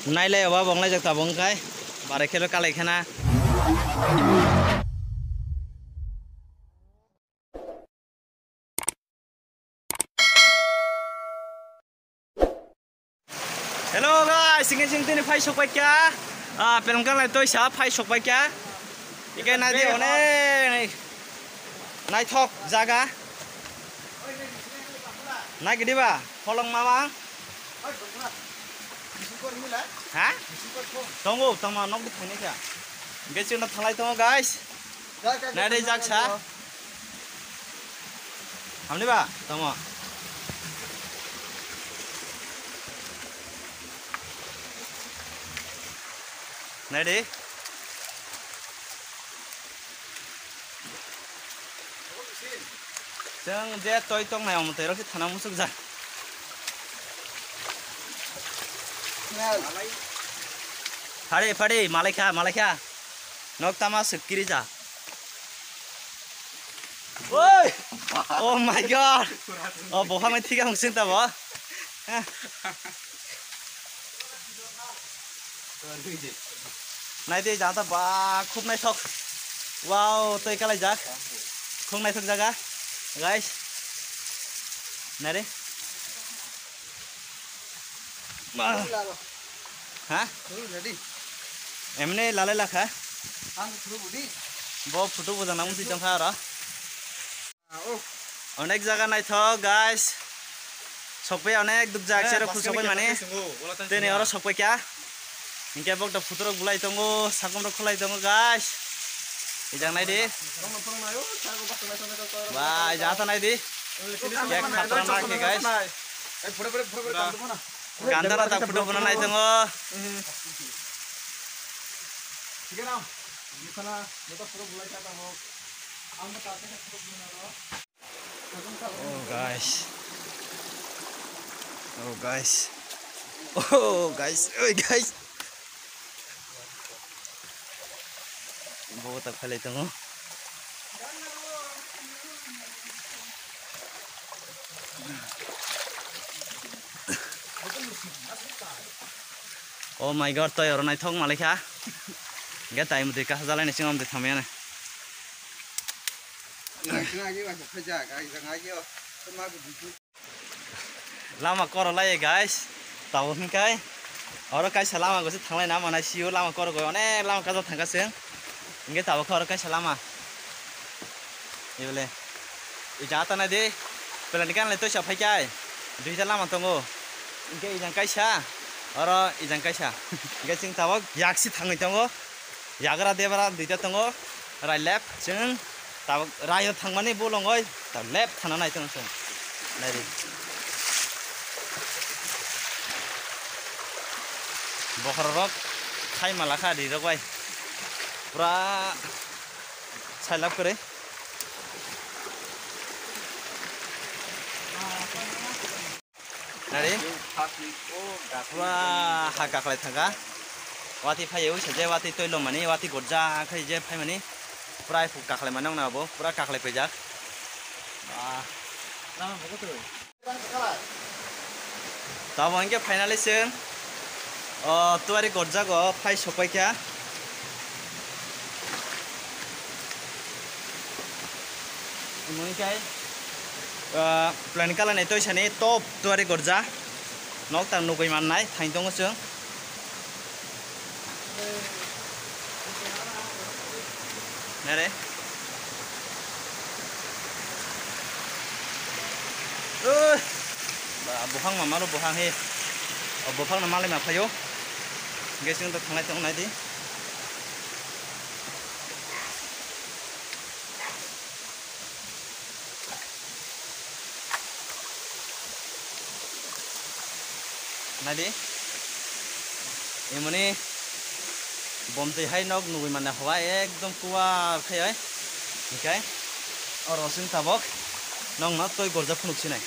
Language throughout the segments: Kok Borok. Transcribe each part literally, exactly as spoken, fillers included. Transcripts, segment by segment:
Nailai oba bong laijak tabung kai. Bare khelo kalai khana. Hello guys, singke sing tini phai sokpai kya? Ah, pelengkang lai toisa phai sokpai kya? Ike nadi one naithok jaga. Nai gidi ba, holong mama. Ha? Tongo, tama nok di thani kya? Gechino thalai tongo guys. Nai dei jak sa. Hamni ba, tamo. Nai dei. Chwng je toi tong nai omo toi rok se thana musuk jak. Phari, phari, malaikha, malaikha. Nok tama sukiri ja. Oi! Oh my God! Oh, boha mai thik ang sing tabo. Nai de jata ba khub naithok. Wow, toi kalai jak. Khub naithok jaga. Guys. Nai re. Ba. Ha? Throw ready. Emne lalai lakha. Ang throw budi. Bo photo bo jana musi tongkha aro. Ah, oh. Onek jaga naithok guys. Sokpai onek duk jak. Eh, sero khul basket sokpai ni mani. Kesa kesa sungo, wala tang teni sungo. Oro sokpai kya. Hingke bok da photo rok bulai tongo, sakom rok khulai tongo guys. Ijang nai di. Ba, ijang ta nai di. Kek khatra na khe guys. Eh, photo, photo, photo, photo, photo, photo. Ganda rok tak photo bono nai tongo. Oh guys. Oh guys. Oh guys. Oi guys. Bo tak phalai tongo. Oh my God, toi oro naithok malaikha. Ge tai mudi kaha jalai ni singom de thamya ne. Lama koro lai guys. Tabo hinkai. Oro kaisa lama gosi thanglai na manai sio lama koro goi onek lama kaja thangka sing. Hinge tabo khe oro kaisa lama. Ibole. Ija ta nai de. Pelan kan le toisa phai kai. Duita lama tongo. Hinge ijang kaisa. Oro ijang kaisa. Hinge sing tabo yaksi thangwi tongo. Yagra debra duita tongo. Rai left chwng. Tabuk rayo thangmani bolongoi, ta left thana nai tong chwng. Nai di. Bokhorok khai mala kha ri rok bai. Pura sailap kwrwi. Nari? Pura ha kaklai thangkha. Watwi phaiwi se je watwi twi lomani, watwi gorja khai je phaimani. Pura kaklai mani wngna abo, pura kaklai paijak. Ba. Tamo hingke finally chwng, o, tuari gorjago phai sokpai kha. Mui kai, ah, plan kala ni toisa ni top tuari gorja. Nok tang nugui mannai, thain tongo chwng. Nere. Oi. Ba, buphang ma malo buphang he. O, buphang na malai ma phaio. Hingke chwng to thanglai tong nai di. Nadi, emoni bomtwi hai nok nugui mane hoba ekdom kuar khai oi. Hikai oro sing tabok nokno twi gorjak phunuk sinai.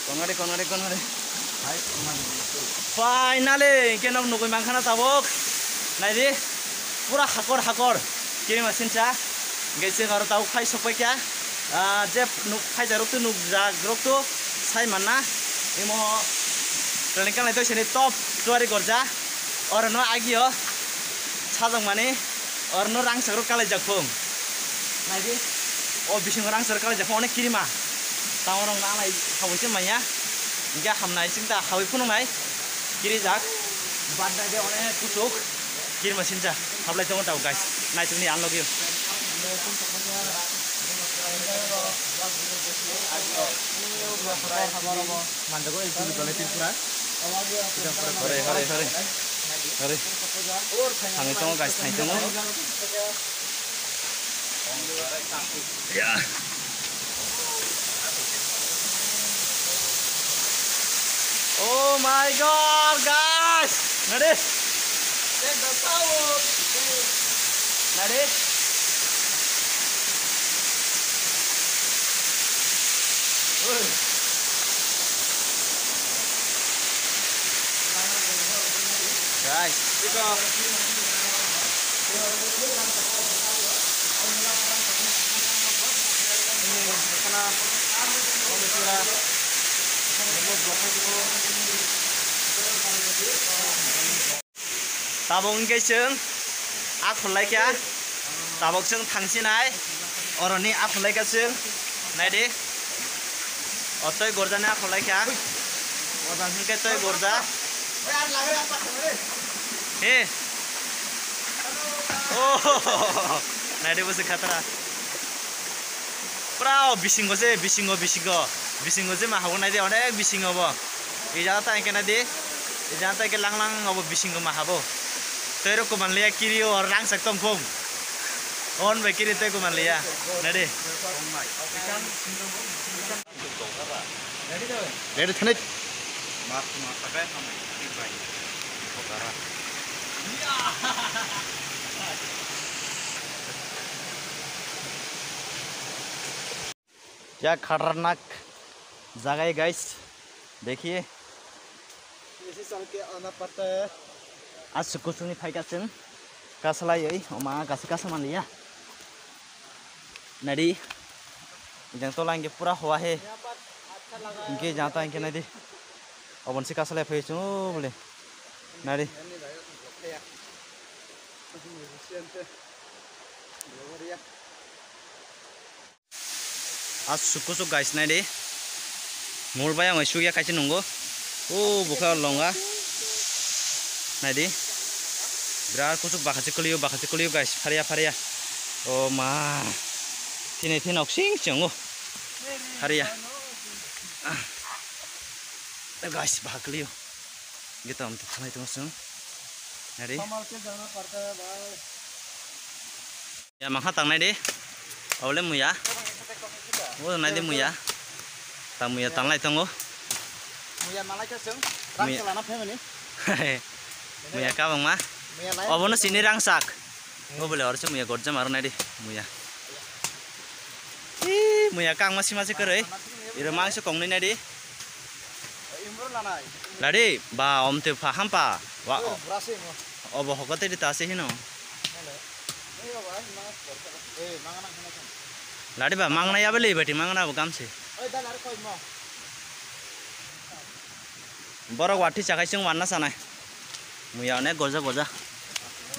Konari, konari, konari. Finally, hingke nok nugui mankha na tabok. Naidi, pura hakor, hakor. Kiri masinsa. Hingke chwng aro tabok phai sokpai kha. Ah, je nuk phaijak rok tu, nukjak rok tu sai manna. Imo training kanai to sini top tuari gorja. Oro no agio sajak mani, oro no rangchak rok kalai jak phung. Naidi, o bisingo rangchak rok kalai jak phung, onek kirima. Tamo rok nalai habo se manya. Hingke hamnai sing ta hawi phunuk nai. Kirijak. Bad nai de onek kuchuk. Kirima sincha. Hablai tongo tabo guys. Nai tongni ang logio. Manjago el tuju dole Tripura. Hore, hore, hore. Hore. Thangwi tongo guys, thangwi tongo. Ya. Oh my God, guys! Nade? Check the power. Nade? Guys. Tabuk hwnkhe chwng akhor laikha, tabuk chwng thangsinai, oroni akhor laikha chwng, naidi, o twi gorjani akhor laikha, o jang hwnkhe twi gorja. He. Oh, naidi bwswk khatra. Pura o bisingo se, bisingo, bisingo, bisingo se ma hago naidi, onek bisingo bo. Ijang ta hwnkhe naidi, ijang ta hwnkhe lang lang obo bisingo ma habo. Tei rok kuman liya kiri o rangchak tong phung. On bai kiri tei kuman liya. Naidi. Ready thanai. Kya khatarnak jaga hai guys, dekhiye. Isi chal ke aana padta hai. Aswk kuchukni phaikha chwng kasalaiwi, oma kasi kasa manliya. Naidi, jang tola hwnkhe pura hoa he. Hwnkhe jang ta hwnkhe naidi, oboni se kasalai phai chwng o bole. Naidi. Aswk kuchuk guys, naidi. Mol bai ang sugya kaisa nungo. O bokha longa. Naidi. Birat kuchuk bakhachi kwlio, bakhachi kwlio guys. Phariya, phariya. O ma. Thini, thini oksing chongo. Phariya. Ah. Guys, bakha kwlio. Gita om thanai tong sung. Naidi. Ya, mangha tangnai de. Awle muya. O nai de muya. Ta muya tanglai tongo. Muya malai kha chwng. Rang Muya. Chalana family. Muya kabangma. Muya lai. Obono sini rangchak. O bole orse muya gorjam aro nai de. Muya. Ih, muya kangma sima se kwrwi. Iro mangso kongnwi nai de. Ladi, ba, om te pha hampa. Wa, o, o, brasi mo. Obo hoko te di ta se hino. Hello. Ei, o, ba, ma, eh, mangana hino kan. Ladi ba, mangana ya beli bati mangana bo gamse. Oi, da, lari koi mo. Borok wati chakai chwng wanna sanai. Muya onek gorja gorja.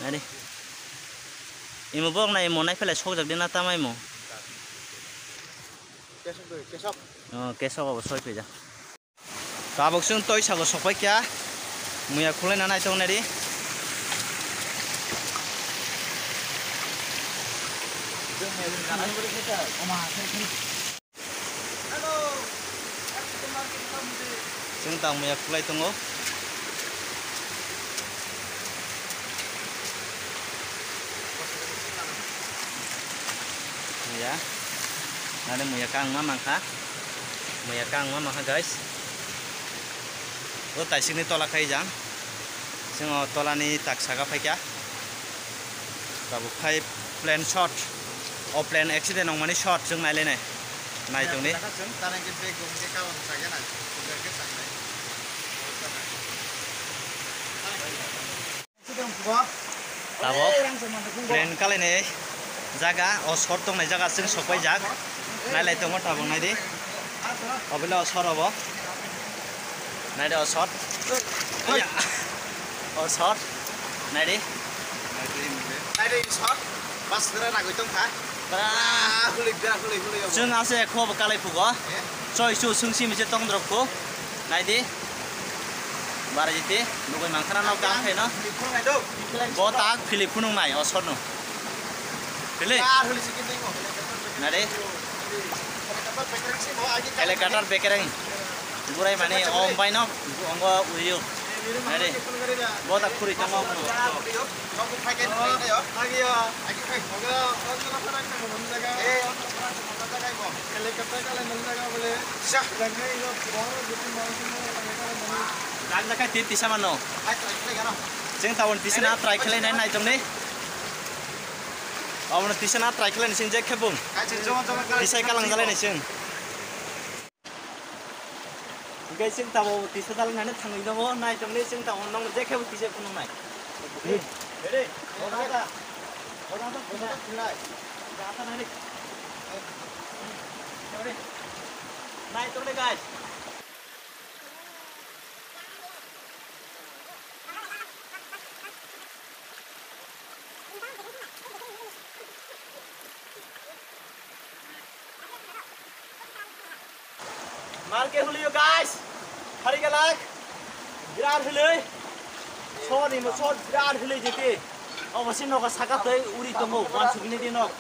Nari. Imo borok na imo nai phele sokjak dina tamai mo. Kesok doi, kesok. Oh, kesok obo soi phaija. Tabuk chwng toi sago sokpai kha. Muya khulai na nai tong nari. Chwng tang muya khulai tongo. Muya. Nani muya kangma mangkha. Muya kangma mangkha, guys. O taisikni tola khai jang. Chwng o tolani tak saka phaikha. Tabuk khai plane shot. O plane accident wngmani shot chwng nailainai. Nai tongdi. Tabuk plane kalainai jaga, o shot tongnai jaga chwng sokpaijak. Nailai tongo tabuk naidi. Obile o sor obo. Naidi o sor. O sor. Naidi. Naidi sor. Bas kere nagoi tongkha. Bra. Bra, huli, bra, huli, huli obo. Chwng ase kho bo kalai phugo. Eh. Choi su sungsi mi se tong drop kho. Naidi. Bara jiti. Lugoi mangkhana no kam khaino. Bo tak philip phunung nai o sor no. Philip. Nare. Helicopter bekereng. Gurai mani om bai no. Ongo uyu. Nare. Bo tak khuri tamo. Tisa mano. Cheng tabon tisa na try khlai nai nai tong ni. Tabon tisa na try khlai ni sing je khebung. Tisa kalang jalai ni sing. Hingke chwng tamo tisa dalnani thangwi tongo, nai tongni chwng tamo nong je khe bo tisa phunuknai. Ready? Nai tongni guys. Mal ke hului o guys. Hari galak. Birat hului. Sor ni mo sor birat hului jete. Obo si nogo saka tei uri tongo. Wan sugini di nok.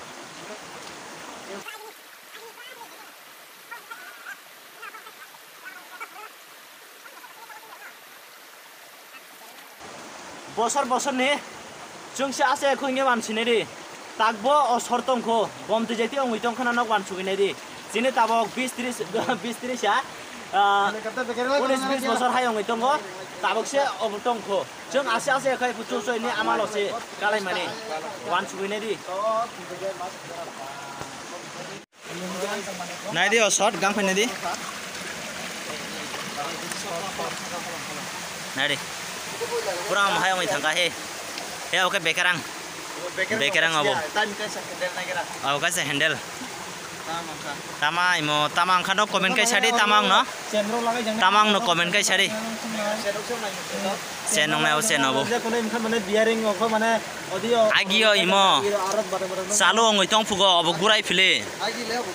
Bosor bosor ni chwng se ase khungni wan sinai di. Takbo o sor tongkho, bom twi jeti ongwi tongkhana nok wan sugwi nai di. Chini tabok bis tris, bis tris ya, ah, unis bis bosor hai ongwi tongo, tabok se obo tongkho. Chwng ase ase khai buchu choi ni amalo se kalai mani wan sugwi nai di. Nai di o shot, gang phai nai di. Nai di. Pura mo hai ongoi thangka he. He oke bekerang. Bekerang abo. Abo kaisa handle. Tama imo, tama angkha no comment kai sadi, tama ang no. Tama ang no comment kai sadi. Sen nong nai o sen abo. Agio imo. Chalo ongoi tong phugo obo gurai phile.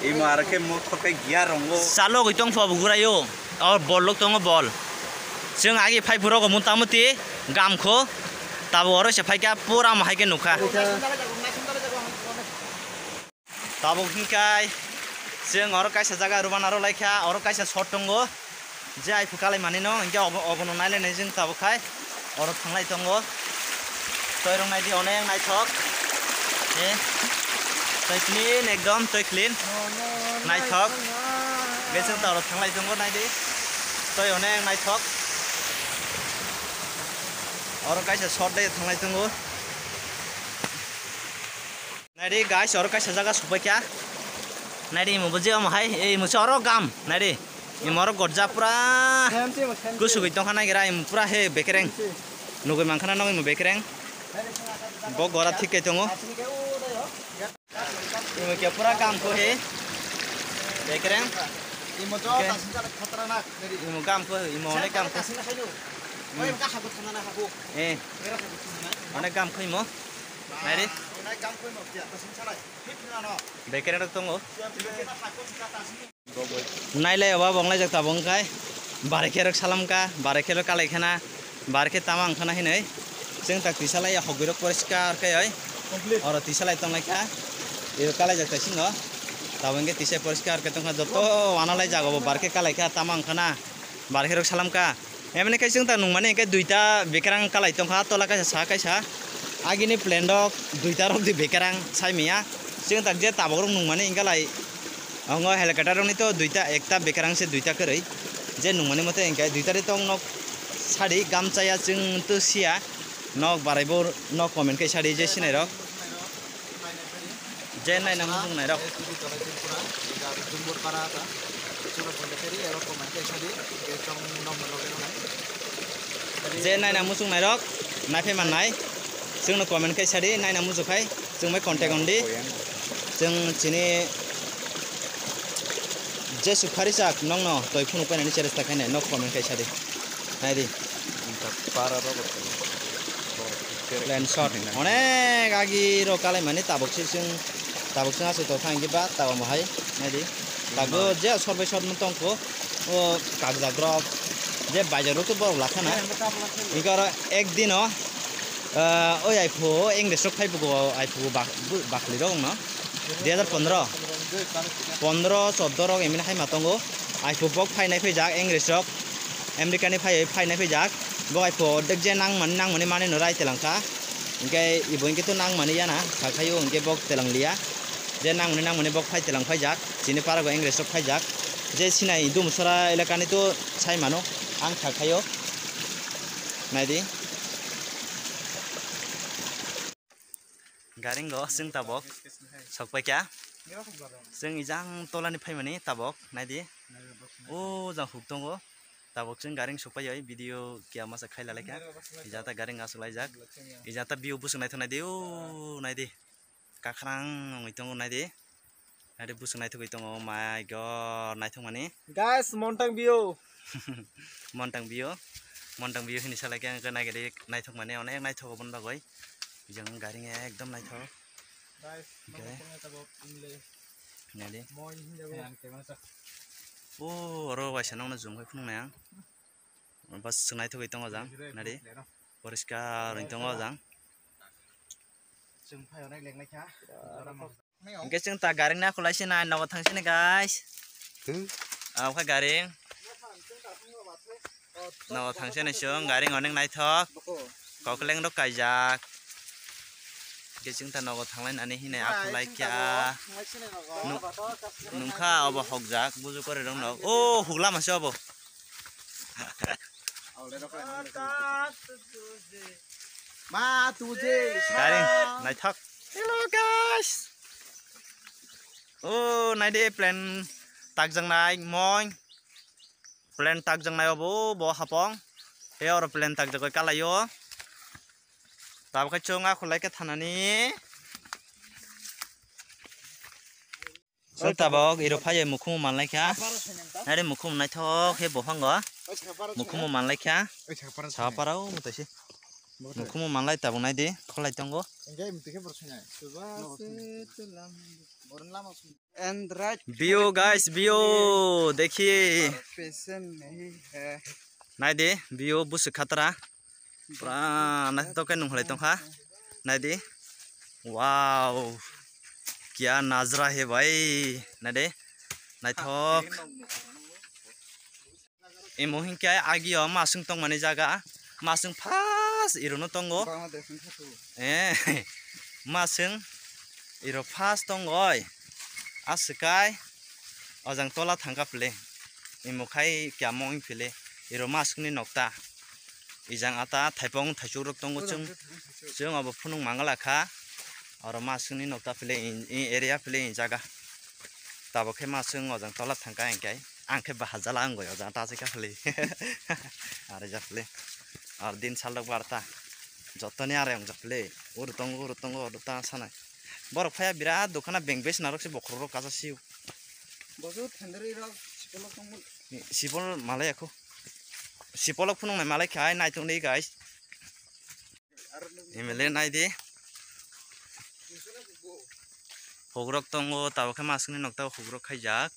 Imo aro khe mothor khe gear rongo. Chalo ongoi tong phugo obo gurai o. O bol lok tongo bol. Chwng agi phai phuro go mota moti gam kho. Tabo oro se phaikha pura mo hai khe nukha. Tabuk hinkai chwng oro kaisa jaga rubana rw laikha, oro kaisa shot tongo, je aiphu kalai manino, hinkhe obo, obono nailainai chwng tabuk khai oro thanglai tongo. Toirok naidi onek naithok, eh, toi clean, ekdom toi clean, naithok. Hingke chwng ta oro thanglai tongo, naidi toi onek naithok, oro kaisa shot dai thanglai tongo. Naidi guys, oro kaisa jaga sopaikha. Naidi imo bo je omo hai, ei imo se oro gam. Naidi imo oro gorja pura kusugwi tongkha nagira, imo pura he bekereng. Nugwi mankha na nogwi imo bekereng. Bo gora thik kai tongo. Imo khe pura gam kho he. Bekereng. Imo gam kho, imo onek gam kho. Eh. Onek gam kho imo. Naidi. Bekereng rok tongo. Nailai oba bonglai jak tabung kai. Barekhe rok salam ka, barekhe rok kalai khana, barekhe tama wngkhana hinwi. Chwng tak tisalai hogwi rok poriskar khe oi. Oro tisalai tonglai kha. Iro kalai jak taisingo. Tabung khe tisai poriskar khe tongkha joto wanalai jago bo barekhe kalai kha tama wngkhana. Barekhe rok salam ka. Emni khe chwng tak nungmani hinkhe duita bekerang kalai tongkha, tola kaisa sa kaisa. Agini plan rok duita rok di bekerang sai maya. Chwng tak je tabok rok nungmani hinkhe lai ongo helicopter rokni to duita, ekta bekerang se duita kwrwi. Je nungmani mote hinkhe duita ri tong nok sadi gamchaya chwng to siya. Nok barai bo nok comment khe sadi je sinai rok. Je naina muchung nairok. Je naina muchung nairok, naiphaima nai. Chwngno comment khai sadi, naina muchung khai, chwng bai contact on di. Chwng chini Jesu phari chak nongno toi phunuk painani cheresta khainai nok comment khai sadi. Naidi. Plan shot. Onek agi ro kalai mani tabok se chwng, tabok chwng aswk tong thang ba tabok mo hai. Naidi. Tago je shot bai shot tongko. O kagjagrok. Je baijagrok to borok lakhana. Inkhe oro ek dino, ah, oi aiphu English rok phai bugo aiphu bak-, bu-, bakli rok no. Dui hajar pondro. Pondro, choddo rok emini hai ma tongo. Aiphu bok phainai phaijak, English rok. America ni phai, phainai phaijak. Bok aiphu ordek je nangmani, nangmani mani no rai telangkha. Hinkhe ibo hinkhe to nangmani yana, kha khaio hinkhe bok telang liya. Je nangmani, nangmani bok phai telang phaijak. Chini para go English rok phaijak. Je sinai Dumusora elaka ni to sai mano, ang kha khaio. Naidi. Garing go chwng tabok sokpai kha. Chwng ijang tolani phaimani tabok naidi. O jang huk tongo. Tabok chwng garing sokpai yoi video kiya masa khai lalai kha. Ijata garing aswk laijak. Ijata view buswk naithok naidi. O naidi. Kakrang wngwi tongo naidi. Naidi buswk naithogwi tongo, oh my god, naithok mani. Guys, Montang view. Montang view. Montang view hini salai khe ang khe naigadi naithok mani, onek naithok oboni bagwi. Bijang garing ekdom naithok. Guys, okay. Naidi. Oh, oro waisa nokno zoom khai phunuknai ang. Bas naithogwi tongo jang, naidi. Poriskar wngwi tongo jang. Hwnkhe chwng ta garing na khulai se nai nogo thang sini guys. Hmm? Obo khe garing. Nogo thang sini chwng garing onek naithok. Kokleng rok kaijak. Hwnkhe chwng ta nogo thanglai nani hinai akhulai kya. Nu-, nungkha obo hokjak buju kore rok nog. O hukla mase obo. Ma tuje. Garing naithok. Hello guys. O naidi plan takjaknai moi. Plan takjaknai obo bo hapong. He oro plan takjagoi kalaio. Tabuk khe chwng akhulai khe thanani. Chwng tabok iro phaiya mukhung manlai kha. Nare mukhung naithok khe bophango. Mukhung manlai kha. Sapara o mutai se. Mukhung manlai tabuk naidi kholai tongo. And right. View guys, view dekhi. Patient nahi hai. Naidi view buswk khatra. Pura naithok khe nungkhlai tongkha. Naidi. Wow. Kya nazra hai bhai. Naidi. Naithok. Imo hinkhe agio maswng tongmani jaga. Maswng first irono tongo. Eh. Maswng iro first tongoi. Aswkai. Ojang tola thangkha phle. Imo khai kyamo wng phile. Iro maswkni nokta. Ijang ata thaipong thaichuk rok tongo chwng. Chwng abo phunuk mangala kha. Oro maswkni nokta phile in, in area phile in jaga. Tabok khe maswk ojang tola thangkha hinkhe. Ang khe bahajala wngoi ojang ta chika phile. Are ja phile. Ar din sal rok barta. Jotoni are wng ja phile. Uru tongo, uru tongo, uru ta sanai. Borok phaya birat dokhana beng bes narok se bokhorok rok kacha sio. Bosu thenderi rok sipolo tongmani. Sipol malai ako. Sipolo phunuk nai malai khai nai tong di guys. M L A nai di. Hugrok tongo tabok khe maswkni nokta hugrok khaijak.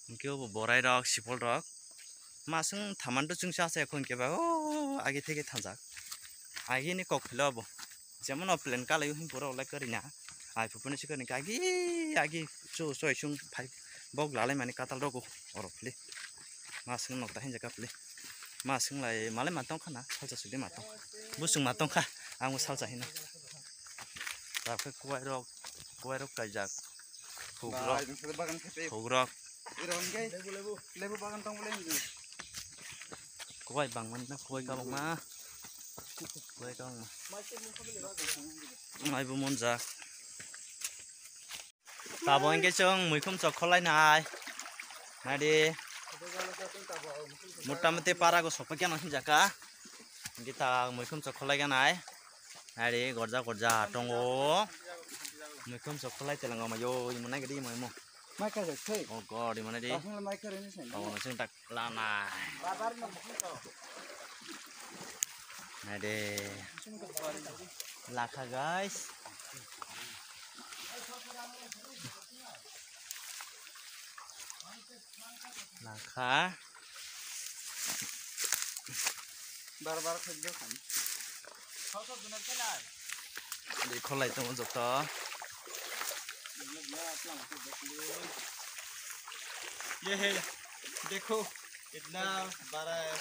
Hwnkhe obo borai rok sipol rok. Maswng thaman to chwngsa se khon keba o agi theke thangjak. Agi ni kok philo bo. Jemon o plan kalai him pura olai karina. Ai phupuni sikoni agi agi chu choi chung phai bok lalai mani katal rogo oro phili. Maswng nok ta hinjak phili. Maswng lai malai man tong khana salsa sudi ma tong. Busung ma tong kha ang salsa hino. Tabkhe kuwai rok kuwai rok kaijak. Hugrok. Hugrok. Lebu, lebu bagan tong bole. Kuwai bangmani na kuwai kabangma. Kuwai kabangma. Maibu monjak. Tabo hingke chwng muikhum chok kholai nai. Nadi. Motamoti para go sokpakya no hinjaka. Hingke ta muikhum chok kholai ganai. Nadi gorja gorja tongo. Muikhum chok kholai telang amayo imo nai gadi imo imo. Mai ka jai thai. Oh God, imana di. Asung mai ka rani sai. Oh, nasing tak lana. Babar no mukhung to. Nade. Lakha, guys. Lakha. Bar bar khajjo khan. Di kholai tongo joto. Ye he, dekho, itna bara hai.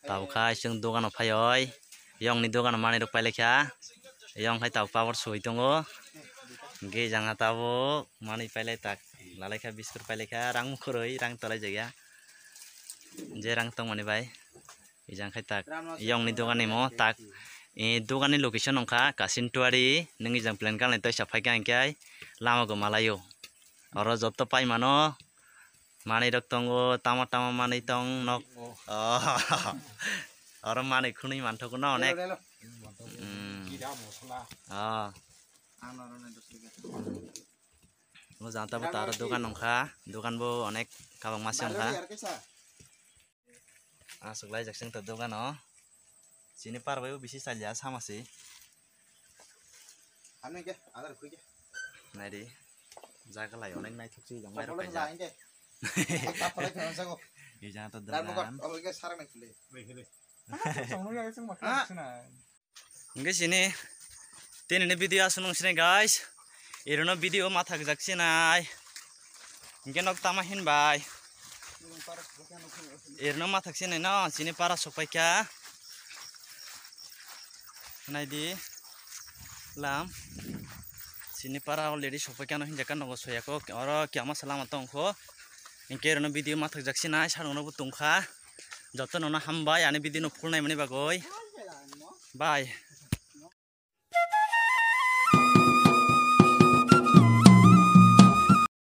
Tabuk kha chwng dogano phaioi, yongni dogano manwi rok pailai kha, yong khai tabuk pabor soi tongo, hwnkhe jang tabuk manwi pailai tak lalai kha, biscuit pailai kha, rang kwrwi rang tolai jak ya, je rang tongmani bai, ejang khai tak yongni dogan ni mo tak, eh, dogan ni location wngkha Kasintuari, nwng ejang plan kanlai toisa phai kha hwnkhe lama go malaio, oro joto pai mano. Manwi rok tongo, tama tama manwi tong nok. Oh. Oh. Oro manwi khwnwi manthogo no onek. Lelo, lelo. Hmm. Jira mosola. Oh. Ang no rwnai dos taka. O jang tabuk taro dogan wngkha, dogan bo onek kabangma se wngkha. Aswk laijak chwng to dogano. Chini par bai o bisi salya sama se. Ano hingke adar khuike. Naidi. Jaga lai onek naithok se jang mai rok kaijak. Hingke. Apa apa lai khana jago. Ejang to dogan. Obo hingke sarang nai khule. Hingke sini tini ni video aswk nung sini guys. Irono video mathak jak sinai. Hingke nok tama hin bai. Irono mathak sinai no sini para sokpai kha. Naidi lam. Sini para already sokpai kha no hinjak kha nogo soyako. Oro kiyama salama tongkho. Hingke irono video mathak jak sinai sarung no bo tongkha. Joto nono hambai ani video no full naimani bagoi. Bye.